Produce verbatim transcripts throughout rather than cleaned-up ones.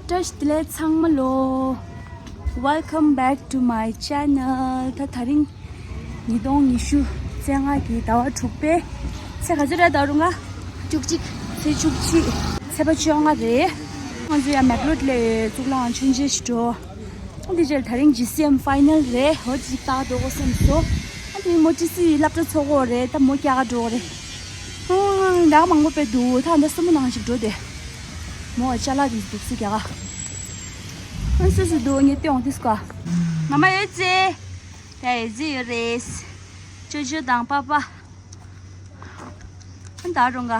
བཀྲ་ཤིས་བདེ་ལེགས་ཚང་མ་ལོ། Welcome back to my channel. ད་དེ་རིང་ཉིས་སྟོང་ཉི་ཤུ་རྩ་ལྔ་གི་ཟླ་བ་དྲུག་པའི་ཚེས་ག་ཚོད་རེད་ད་རུང་ང་། བཅུ་གཅིག་ཚེས་བཅུ་གཅིག་ཚེས་པ་བཅོ་ལྔ་རེད། ང་ཚོ་ཡང་མེག་ལོར་སླེབས་ཡོད། གཙུག་ལག་ཁང་མཆོད་མཇལ་ཞིག་འགྲོ། འདི་རྗེས་ད་རིང་ཇི་སི་ཨེམ་ཕའི་ནལ་རེད། འོ་ཅིག་ལྟ་འགྲོ་དགོས་བསམ་སོང་། ཨ་དེ་མོ་ཊི་སི་སློབ་གྲྭ་ཚོགས་འགོ་རེད། ད་མོ་རྒྱག་ག་འགྲོ་དགོས་རེད། ཨང་ད་ག་མང་པོ་དཔེ་འདུག་ད་ད་སྲུ་མོ་ནང་ཞིག་འགྲོ་དེ། མོ་ཅ་ལག་དེ་འདུག་སེ་རྒྱག་ག་ཨ་སུ་སུ་འདུག་ངས་སྟོན་འོང་དུས་སྐོ། མ་མ་ཡོད་ཙེ། ད་ཡོད་ཙེ་ཡོད་རེད། ཅོ་ཅོ་དང་པ་པ། ཨ་ད་རུང་ག་ཨ།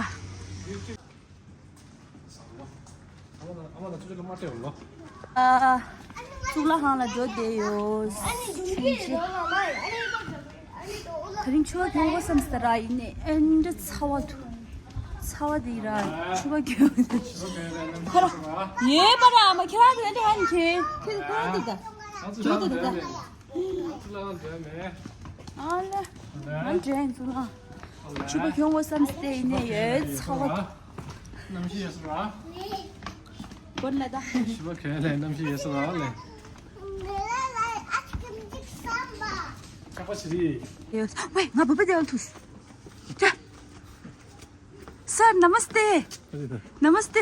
གཙུག་ལག་ཁང་ལ་འགྲོ་བསྡད་ཡོད། དེ་རིང་ཕྱུ་པ་གྱོན་དགོས་བསམ་སྟེ་ར། ཡིན་ནའི་ཨེ་འདྲ་ཚ་བ་འདུག་ཚ་བ་འདི་ར་ཕྱུ་པ་གྱོན། ཁོ་ར་ཡོད་པ་ར། མ་ཁྱེད་རང་དེ་འདྲ་ཧན་ཁྱེད་ཁྱེད་ཁོ་ར་འདི་ད་འགྲོ་འདི་ད་ད། ཨ་ལ། ང་འདྲེན་ཚུལ་ལ། ཕྱུ་པ་གྱོན་དགོས་བསམ་སྟེ་ཡིན་ནའི་ཡོད་ཚ་བ་འདུག་གནམ་གཤིས་ཡོད་ས་ར། གོར་ལ་ད། ཕྱུ་པ་གྱོན་ལ་གནམ་གཤིས་ཡོད་ས་ར་ལེ། ཁག་པ་ཞིག་རེད། ཡོད། ཝེ་ང་བུ་པ་དེ་ཨལ་ཐུས། ཅེ། सर नमस्ते। नमस्ते।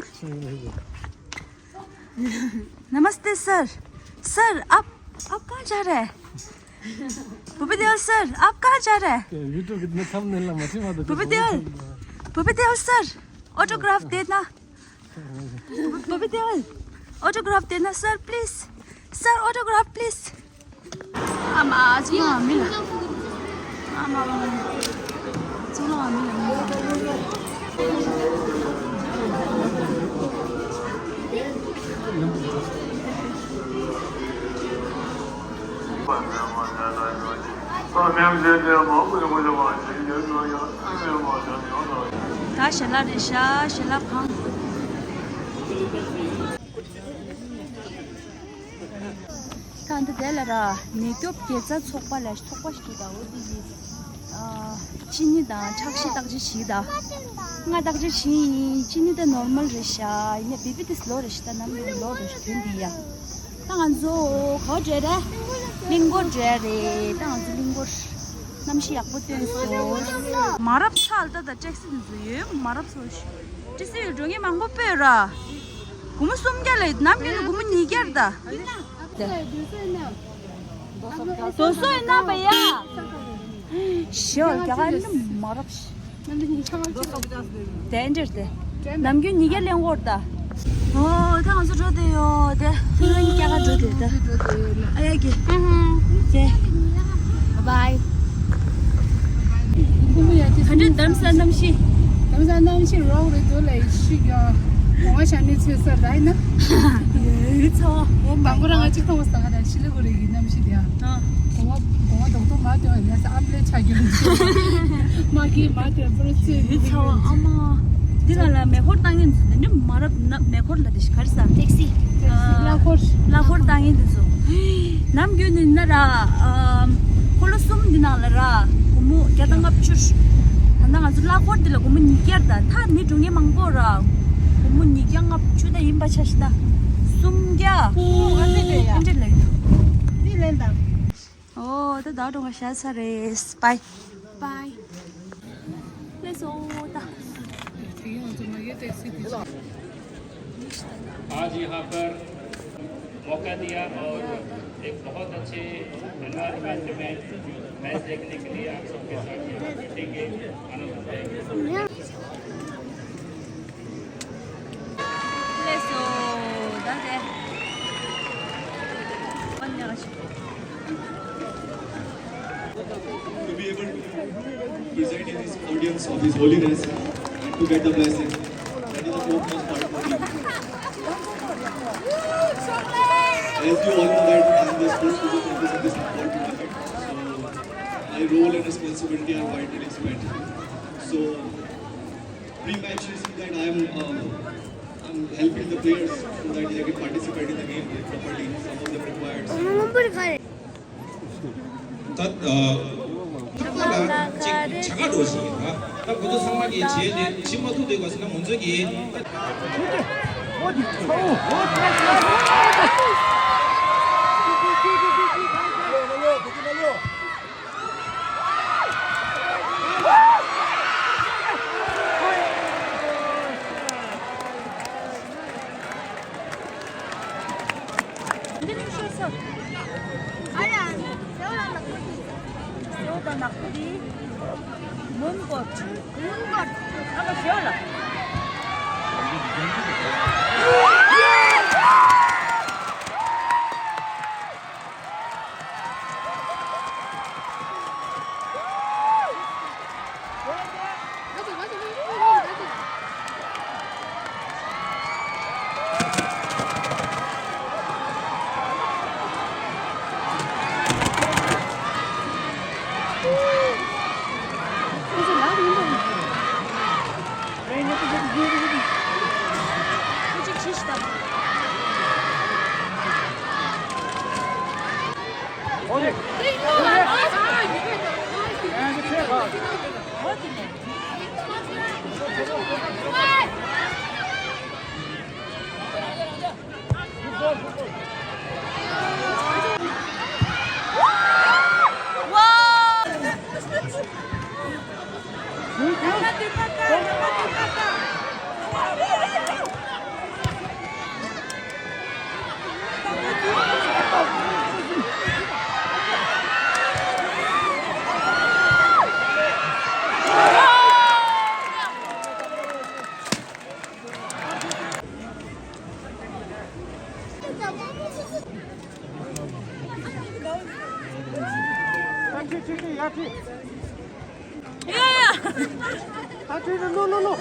नमस्ते सर। सर आप, आप कहाँ जा रहे हैं? भूपेदेव सर, आप कहाँ जा रहे हैं? YouTube के इतने थंबनेल ना मत मारो। भूपेदेव, भूपेदेव सर, ऑटोग्राफ देना। भूपेदेव, ऑटोग्राफ देना sir, please. Sir, autograph please. ཨ་མ། གཙུག་ལག་ཁང་མི་ལ། ཨ་མ། གཙུག་ལག་ཁང་མི་ལ། ད་ཞལ་ལག་རེད་ཤག་ཞལ་ལག་ཁང་། ད་འདི་དེ་ལ་ར་ནད་སྐྱོབ་དགེ་རྩ་ཚོགས་པ་ལ་ཚོགས་པ་ཞིག་གིས་ད་འོ་དེ་གི་ཨ་གཅིན་སྙི་དང་ཁྲག་ཤེད་བརྟག་དཔྱད་བྱས་ད། ང་བརྟག་དཔྱད་བྱས་ཡིན། གཅིན་སྙི་ད་ནོར་མལ་རེད་ཤག་ཡིན་ནའི་བི་པི་དེ་ལོ་རེད་ཤག་ད་ནམ་རྒྱུན་ལོ་རེད་ཤག་དོན་འདི་ཡ། ད་ང་ཚོ་ག་པར་འགྲོ་རེད། གླིང་སྐོར་འགྲོ་རེད། ད་ང་ཚོ་གླིང་སྐོར། གནམ་གཤིས་ཡག་པོ་སྟོན་སོང་། མ་རབས་ཚ་ལ་ད་ད་ཊེག་སི་དེ་ཚོ་ཡོད། མ་རབས་ཚོ་ཊེག་སི་ཡོད་འགྲོ་ངེས་མང་པོ་སྤོས་ར། སྒོར་མོ་སུམ་བརྒྱ་ལ་ནམ་རྒྱུན་ནས་སྒོར་མོ་ཉིས་བརྒྱ་རེད་ད། དོ་སོ་ཡིན་ན་བ་ཡ། ཞེས་པར་རྒྱ་གར་ནི་མ་རབས། དེ་འདྲར་དེ། ནམ་རྒྱུན་ཉིས་བརྒྱ་ལེན་འོར་ད། ཨོ་ད་ང་ཚོ་འགྲོ་དེ་ཡོད་དེ། ཁྱེད་རང་གཉིས་ཀྱང་འགྲོ་དེ་ད། ཨ་ཡ་གི། དེ། བའི་བའི། ག་འདྲ་དམ་ས་གནམ་གཤིས། དམ་ས་གནམ་གཤིས་རོགས་རེད་འདུག་ལ་ཡི་ཤི་གི། གོང་བ་ཤ་ནི་ཚོད་ས་ར་ཡིན་ན། ཡོད་ཚ་བ། དང་པོ་རང་ང་གཅིག་མཐོང་བ་ས་ང་དང་ཤི་ལི་གོ་རེ་གི་གནམ་གཤིས་དེ་ཡང་། ཨ། གོང་བ་གོང་བ་རྡོག་རྡོག་མ་སྟོན་ཡ་ས་ཨམ་ལེ་ཆ་རྒྱུ་མ་གི་མ་སྟོན་པོ་ར་ཚོད་ཡོད་ཚ་བ་ཨ་མ། འདི་ལ་ལ་མེ་འཁོར་བཏང་ཡིན་ཚུལ་འདི་མ་རབས་ན་མེ་འཁོར་ལ་དེ་ཤི་ག་རེ་ས་ཊེག་སི། གླ་འཁོར། གླ་འཁོར་བཏང་ཡིན་དེ་ཚོ། ནམ་རྒྱུན་ནི་ན་ར། ཨམ། འཁོར་ལོ་གསུམ་འདི་ནང་ལ་ར། སྒོར་མོ་བརྒྱ་དང་ལྔ་བཅུ། ད་ལྟ་ང་ཚོ་གླ་འཁོར་འདི་ལ་སྒོར་མོ་ཉིས་བརྒྱ་རེད་ད། ད་མི་འགྲོ་མཁན་མང་པོ་ར། སྒོར་མོ་ཉིས་བརྒྱ་ལྔ་བཅུ་ད་ཡིན་པ་ཆ་ཤི་ད། སུམ་བརྒྱ། ཨོ་ཨ་ཙི་རེད་ཡ། ཨེ་འདྲ་ལ་ཡོད། འདི་ལེན་དང་། ཨོ་ད་ད་འགྲོ་ང་ཤ་ཚ་རེད། བའི། Bye. Let's go. आज यहाँ पर मौका दिया और एक बहुत अच्छे एनवायरनमेंट में मैच देखने के लिए आप सबके साथ यहाँ बैठेंगे, आनंद उठाएंगे। Let's go. To be able to present in this audience of His Holiness and to get the blessing. That is the topmost part for me. As you all know that I am the sports physiotherapist in this department, so my role and responsibility are widely spread. So pre-match you see that I am, uh, I'm helping the players so that they can participate in the game properly. Some of them required some ད་ཨ། ཁྱབ་ཁོངས་ལ་ཅིག་བྱ་དགའ་འགྲོ་བཞིན་ཡིན་ད། ད་ཁོ་ཚོ་ཚང་མ་གིས་བྱས་ཏེ་ཕྱི་མ་ཐུག་དེ་ག་ཟེར་ན་ང་ཚོ་གིས་ད། འདི་ནི་ཤོད་ས། ཨ་ལ། སེའུ་དང་ནག་པོ་དེ། སེའུ་དང་ནག་པོ་དེ། མོན་གོ། མོན་གོ། ཨ་མ་ཤོད་ལ། ཡ་ཡ། ལོ་ལོ་ལོ།